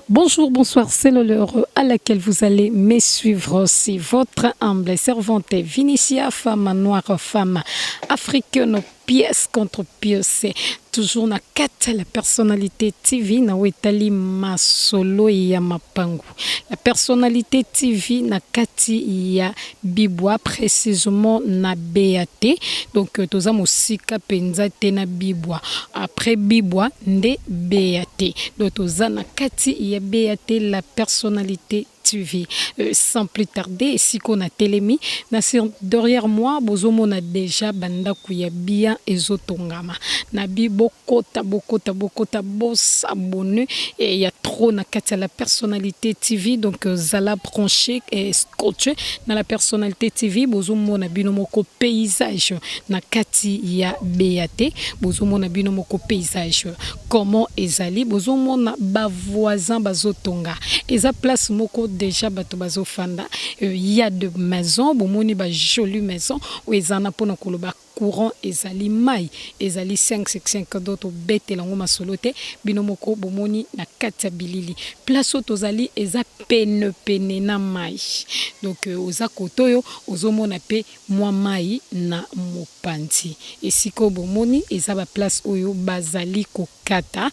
Bonjour, bonsoir, c'est l'heure à laquelle vous allez me suivre. C'est votre humble servante Vinicia, femme noire, femme africaine, pièce contre pièce. Toujours na kati la personnalité TV na wetali masolo ya mapangu. La personnalité TV na kati ya Bibwa, précisément na BAT. Donc toza mosika penza te na Bibwa. Après Bibwa nde BAT. Donc toza na kati ya BAT, la personnalité TV. Sans plus tarder, esika na telemi na sur derrière moi, bozomona déjà bandako ya bien ezotongama. Na bi bokota, bokota, bokota, bosabonner et ya trop na kati ya la personnalité TV. Donc zala branché et scotché na la personnalité TV. Bozomona bino moko paysage na kati ya BAT, bozomona bino moko paysage comment ezali, bozomona ba voisin bazotonga. Eza place moko déjà bato bazofanda. Ya de maison, bomoni ba jolie maison oyo eza na mpona koloba courant ezali, mai ezali 555. Do tobetela yango masolo te, bino moko bomoni na kati ya bilili. Place oyo tozali eza penepene na mai. Donc oza kote oyo, ozomona mpe mwa mai na mopanzi. Esika oyo bomoni eza baplace oyo bazali kokata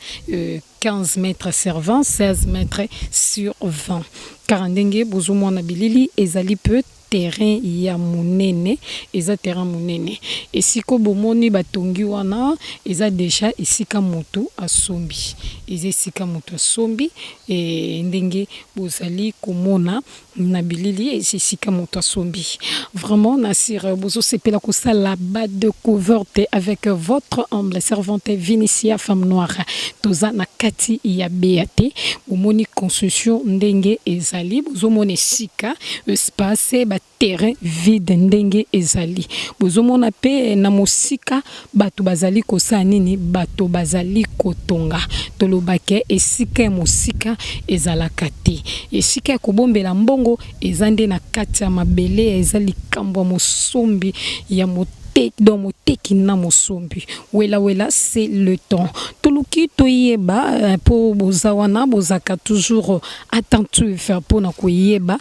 15 mètres sur 20, 16 mètres sur 20. Kaka ndenge bozomona bilili, ezali mpe terrain ya monene, eza terrain monene. Esika bomoni batongi wana eza déjà esika moto asombi, eza esika moto asombi. Ndenge bozali komona na bilili, eza esika moto asombi. Vraiment na sire bozosepela kosala badécouverte avec votre humble servante Vinicia, femme noire. Toza na kati ya BAT, bomoni construction ndenge ezali, bozomona esika espace baterrain vide ndenge ezali, bozomona mpe na mosika bato bazali kosala nini, bato bazali kotonga. Tolobake esika ya mosika ezalaka te, esika ya kobombela mbongo eza nde na kati ya mabele. Eza likambo ya mosombi ya moteki, donc moteki na mosombi, welawela, c'est le temps. Toluki toyeba mpo boza wana, bozalaka toujours attentif mpona koyeba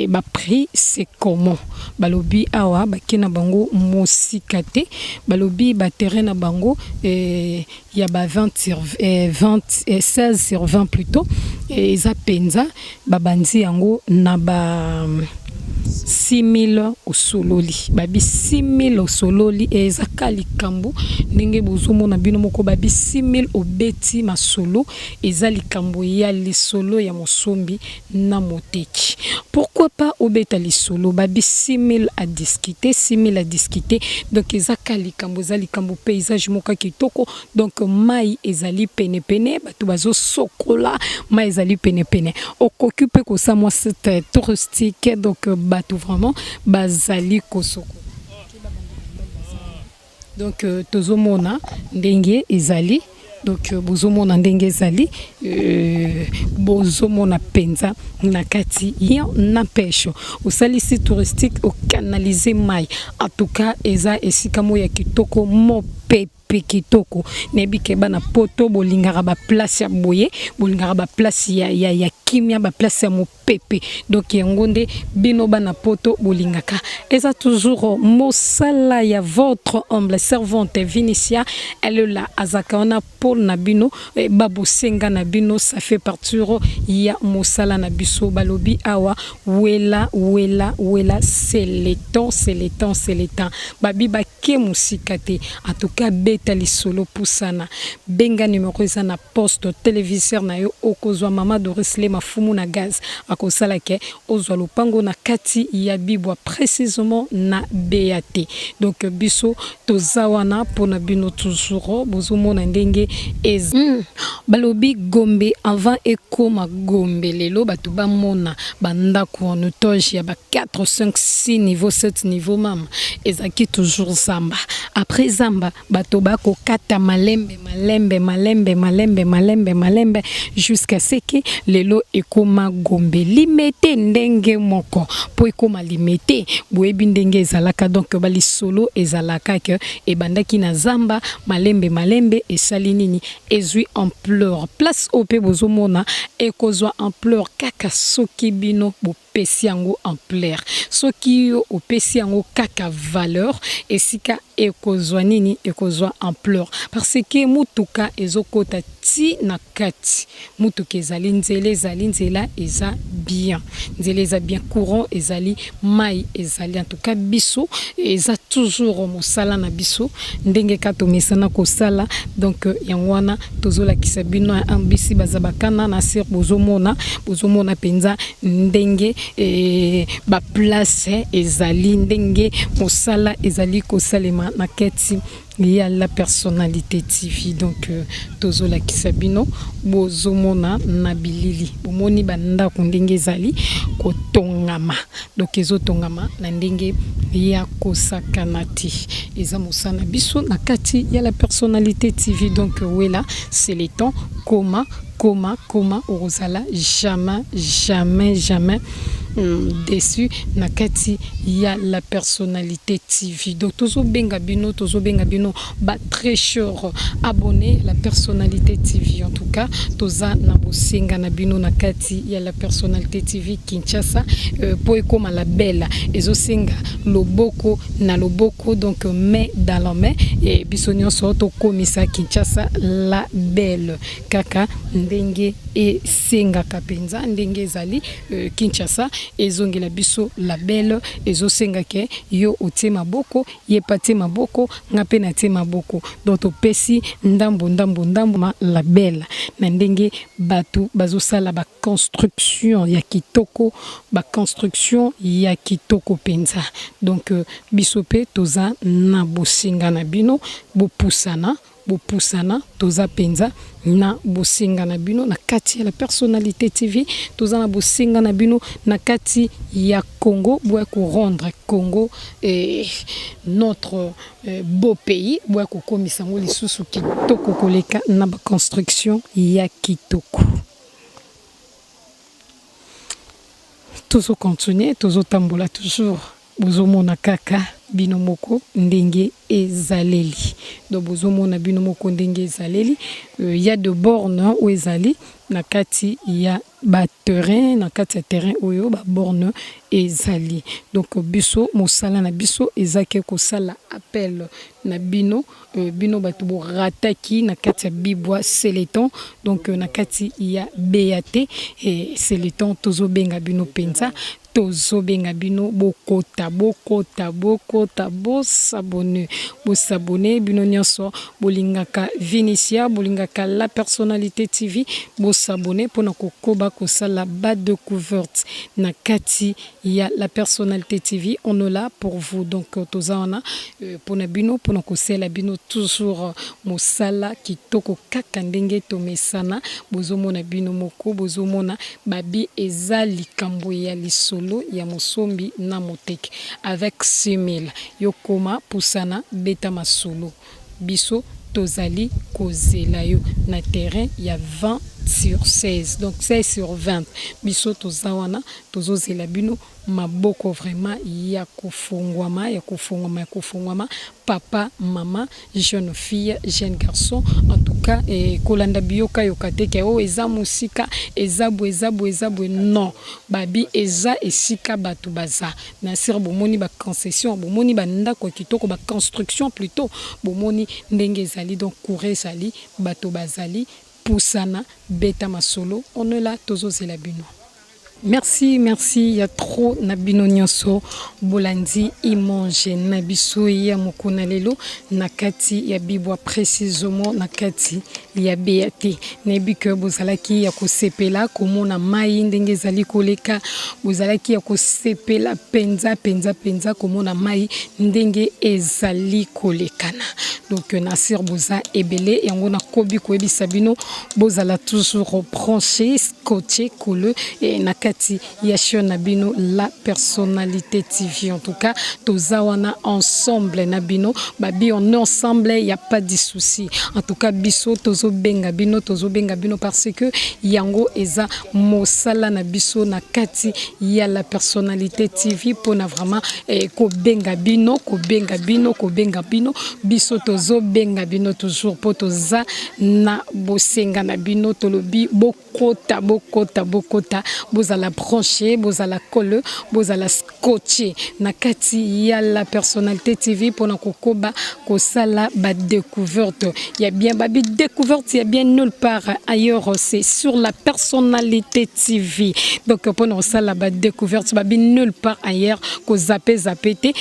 baprix c'est comment. Balobi awa bake na bango mosika te, balobi baterrain na bango ya ba 20 sur 20, 16 sur 20 plutôt, eza mpenza babandi yango na ba 6000. Osololi, babi 6000, osololi, eza ka likambo ndenge bozomona bino moko. Babi 6000, obeti masolo, eza likambo ya lisolo ya mosombi na moteki. Pourquoi pas obeta lisolo? Babi 6000 à discuter, 6000 à discuter. Donc eza ka likambo, eza likambo paysage moko ya kitoko. Donc mai ezali penepene, bato bazosokola, mai ezali penepene, okoki mpe kosala mwa site touristique. Donc bato vraiment bazali kosokola. Donc tozomona ndenge ezali. Donc bozomona ndenge ezali, bozomona mpenza na kati ya na peshe, osalisi touristique, ocanaliser mai. En tout cas eza esika moko ya kitoko, mopepe mpe kitoko. Nayebi ke bana Poto bolingaka baplace ya boye, bolingaka baplace ya kimia, baplace ya mopepe. Donc yango nde bino bana Poto bolingaka. Eza toujours mosala ya votre humble servante Vinicia Elela, azalaka wana mpo na bino, babosenga na bino, ça fait partir ya mosala na biso. Balobi awa wela, wela, wela, c'est le temps, c'est le temps, c'est le temps. Babi bake mosika te. En tout cas beta lisolo, pusana, benga numéro eza na poste téléviseur na yo, okozwa mama Doris Le Mafumu na gaz, akosala ke ozwa lopango na kati ya Bibwa, précisément na BAT. Donc biso toza wana mpona bino toujours. Bozomona ndenge eza. Balobi Gombe avant ekóma Gombe, lelo bato bamona bandako en étage ya ba 4, 5, 6 niveau, 7 niveau. Mama, ezalaki toujours zamba. Après zamba, bato bakokata malembe malembe malembe malembe malembe malembe jusqu'à ce que lelo ekoma Gombe. Limete ndenge moko po ekoma Limete, boyebi ndenge ezalaka donc ba lisolo ezalaka que ebandaki na zamba malembe malembe esali nini ezui ampleur. Place oyo pe bozomona ekozua ampleur kaka soki bino bo pesi yango ampleur. Soki yo opesi yango kaka valeur esika ekozua nini ekozua ampleur parce que mutuka ezokota ti na kati mutuka ezali nzela ezali nzela eza bien nzela eza bien courant ezali mayi ezali en tout cas biso eza toujours mosala na biso ndenge kaka tomesana kosala donc yango wana tozolakisa bino ambisi bazabakana na sur bozomona bozomona penza ndenge eh, ba place ezali ndenge mosala ezali kosalema na kati ya la personnalité TV donc euh, tozolakisa bino bozomona na bilili bomoni bandako ndenge ezali kotongama donc ezotongama na ndenge ya kosakana te eza mosala na biso na kati ya la personnalité TV donc wela c'est le temps koma koma koma okozala jamais jamais jamais déçu na kati ya la personnalité TV donc tozobenga bino tozobenga bino ba très cher abonné la personnalité TV en tout cas toza na bosenga na bino na kati ya la personnalité TV Kinshasa euh, po ekoma la belle ezosenga loboko na loboko donc main dans la main et biso nyonso tokomisa Kinshasa la belle kaka ndenge esengaka mpenza ndenge ezali euh, Kinshasa ezongela biso la belle ezosenga ke yo otie maboko ye pe atie maboko nga pe natie maboko donc topesi ndambo ndambo ndambo ma la belle na ndenge batu bazosala ba construction ya kitoko ba construction ya kitoko penza donc biso pe toza na bosenga na bino bopusana Bopusana toza penza na bosenga na bino na kati ya la personnalite TV toza na bosenga na bino na kati ya Congo boya ko rendre Congo eh, notre eh, beau pays boya kokomisa yango lisusu kitoko koleka na ba construction ya kitoko. Tozo continuer tozo tambola toujours bozo mona kaka bino moko ndenge ezaleli donc bozo mona bino moko ndenge ezaleli euh, ya de borne oyo ezali na kati ya ba terrain na kati ya terrain oyo ba borne ezali donc biso mosala na biso eza ke kosala appel na bino Euh, bino bato borataki na kati ya bibwa seleton donc euh, na kati ya bat et seleton tozobenga bino mpenza tozobenga bino bokota bokota bokota bosabone bosabone bino nyonso bolingaka vinicia bolingaka la personnalité tv bosabone mpona kokoba kosala badecouverte na kati ya la personnalité TV on est là pour vous donc euh, toza wana euh, pona bino pona kosela bino toujours euh, mosala kitoko kaka ndenge tomesana bozomona bino moko bozomona babi eza likambo ya lisolo ya mosombi na moteki avec 6000 yo koma pusana beta masolo biso tozali kozela yo na terrain ya 20 sur 16 donc 16 sur 20 biso toza wana tozozela bino maboko vraiment ya kofongwama ya kofongwama ya kofongwama papa mama jeune fille jeune garçon en tout cas eh, kolanda biyoka yoka te ke oh eza mosika eza boye eza boye eza boye non babi eza esika bato baza na sir bomoni ba concession bomoni ba ndako ya kitoko ba construction plutot bomoni ndenge ezali donc courant ezali bato bazali pusana beta masolo on est là tozozela bino. Merci merci ya trop na bino nyonso bolandi imonge na biso ya mokona lelo na kati ya bibwa précisément na kati ya BAT nayebi ke bozalaki ya kosepela komona mai ndenge ezali koleka bozalaki ya kosepela mpenza mpenza mpenza komona mai ndenge ezali kolekana donc na sur boza ebele yango nakobi koyebisa bino bozala toujours branché scotché collé na kati. kati ya chaîne na bino La Personnalité TV. En tout cas, toza wana ensemble na bino, babi on est ensemble, y a pas de souci. En tout cas, biso tozo benga bino, tozo benga bino parce que yango eza mosala na biso na kati ya La Personnalité TV pona vraiment eh, kobenga bino, kobenga bino, kobenga bino, biso tozo benga bino toujours po toza na bosenga na bino, tolobi bokota, bokota, bokota, bozala branché, bozala collé, bozala scotché na kati ya La Personnalité TV pona kokoba kosala ba découverte ya bien, babi découverte ya bien nulle part ailleurs, c'est sur La Personnalité TV. Donc pona kosala ba découverte, babi nulle part ailleurs, kozape zape te,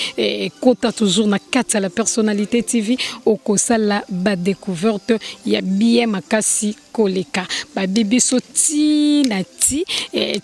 kota toujours na kati ya La Personnalité TV, okosala ba découverte ya bien makasi koleka. Babi biso ti na ti,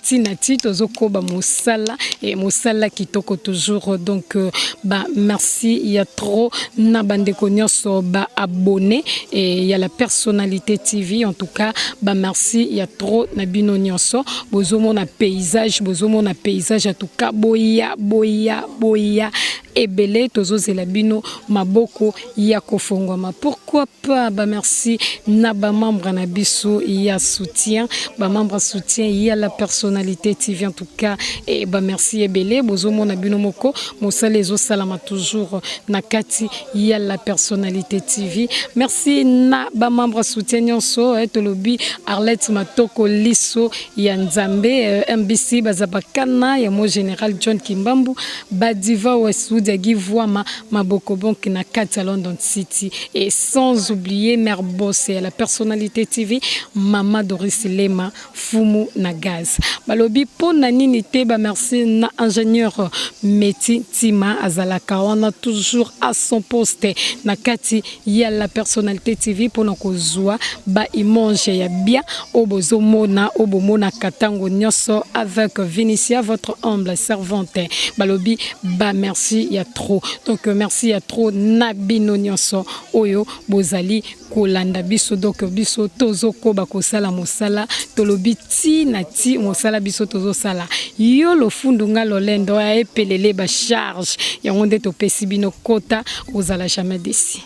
ti na ti tozokoba mosala, mosala kitoko toujours. Donc ba merci ya trop na bandeko nyonso ba abonné ya La Personnalité TV. En tout cas, ba merci ya trop na bino nyonso. Bozomona paysage, bozomona paysage. En tout cas, boya, boya, boya ebele, tozozela bino maboko ya kofongwama. Pourquoi pas ba merci na ba membre na biso ya soutien, ba membre soutien ya La Personnalité TV. En tout cas, ba merci ebele. Bozomona bino moko mosala ezosalama toujours na kati ya La Personnalité TV. Merci na ba membre soutien nyonso, tolobi Arlette Matoko, liso ya Nzambe, MBC bazabakana ya mo général John Kimbambu, badiva Westwood ya Givwama Maboko Bonk na kati ya London City, et sans oublier mère boss ya La Personnalité TV, Mama Doris Lema Fumu na gaz. Balobi mpo na nini te, ba merci na ingénieur Meti Ntima, azalaka wana toujours à son poste na kati ya La Personnalité TV mpona kozwa ba image ya bien oyo bozomona, oyo bomonaka ntango nyonso avec Vinicia, votre humble servante. Balobi ba merci ya trop. Donc merci ya trop na bino nyonso oyo bozali kolanda biso. Donc biso tozokoba kosala mosala, tolobi ti na ti mosala biso tozosala. Yo lofundu nga lolendo ya epelele, ba charge yango nde topesi bino, kota ozala jamais déçu.